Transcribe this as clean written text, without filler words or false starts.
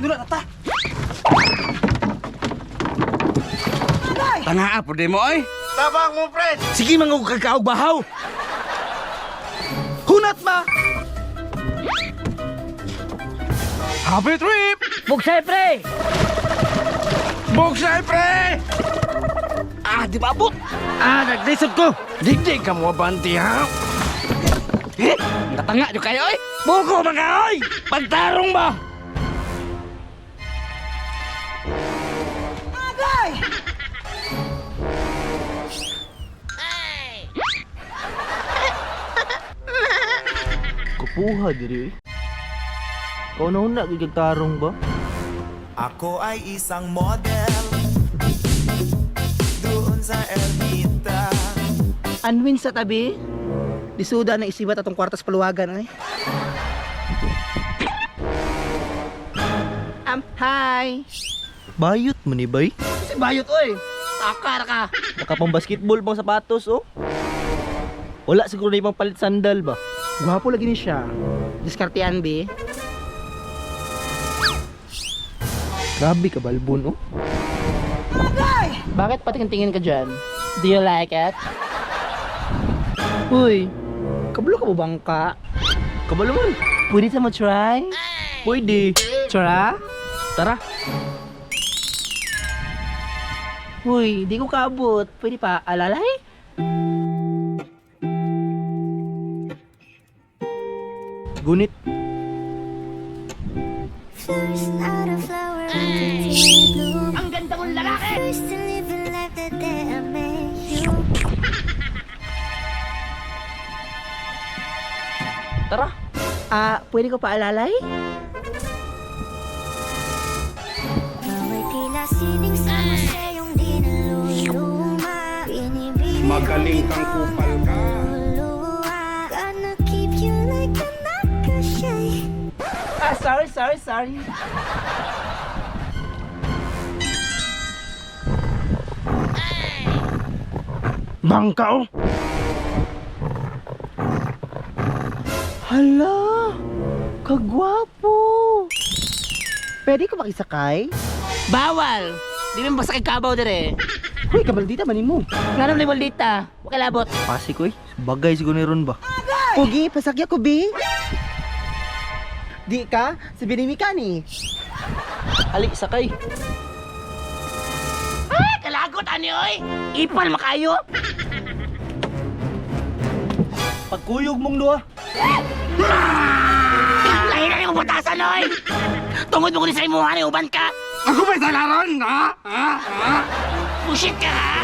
Nula ta. Tanga po di mo oy. Tabang mo, pre! Sige mangugkag ka og bahaw. Hunat ba? Happy trip! Bugsay, pre! Bugsay pre! Ah, di ba abot? Ah, naglisod ko. Digdi ka mo abanti ha. Eh, natanga jud kayo oy. Buko mga oy. Pagtarong ba? Kupuha diri eh. Kau na una gigagtarong ba? Ako ay isang model doon sa Ermita. Anwin sa tabi. Lisuda na isibat atong kwartas paluwagan ay. Hi. Bayot man ni bay. Si Bayot oy. Takar ka. Nakapang basketball pang sapatos oh. Wala siguro na ibang palit sandal ba? Gwapo lagi ni siya. Diskartean bi. Grabe ka balbon oh. Bakit patingin-tingin ka dyan? Do you like it? Uy, Kabalo ka mo bangka? Kabalo man. Pwede sa mo try? Pwede. Tsara? Tara. Uy, di ko kaabot. Pwede pa alalay? Gunit. First out of flower until bloom. Ang ganda mong lalaki! First to live a life the day I met you. Tara. Ah, pwede ko pa alalay? Bawa'y tila sining sa museyong di naluluma. Binibini Magaling kang kupal ka. Luluwa. Gonna keep you like an akashay. Ah, sorry, sorry, sorry. Bangka oh. Hala! Kagwapo! Pwede ko makisakay? Bawal! Di mo basta kay kabaw dire. Uy, kabaldita manin mo. Nga naman ni Maldita. Huwag kalabot. Pasik oy. Bagay siguro ni ron ba? Pugi, pasakya ko, bi. Di ka? Si Binimi ka ni. Ali sakay. Ah, kalagot ani oy! Ipal makayo! Pagkuyog mong duha. Lahi na yung butasan oy! Tungod mo ko ni sa imuha ni uban ka! Ako ba salaron? Ha? Ha? Ha? Bullshit ka ha!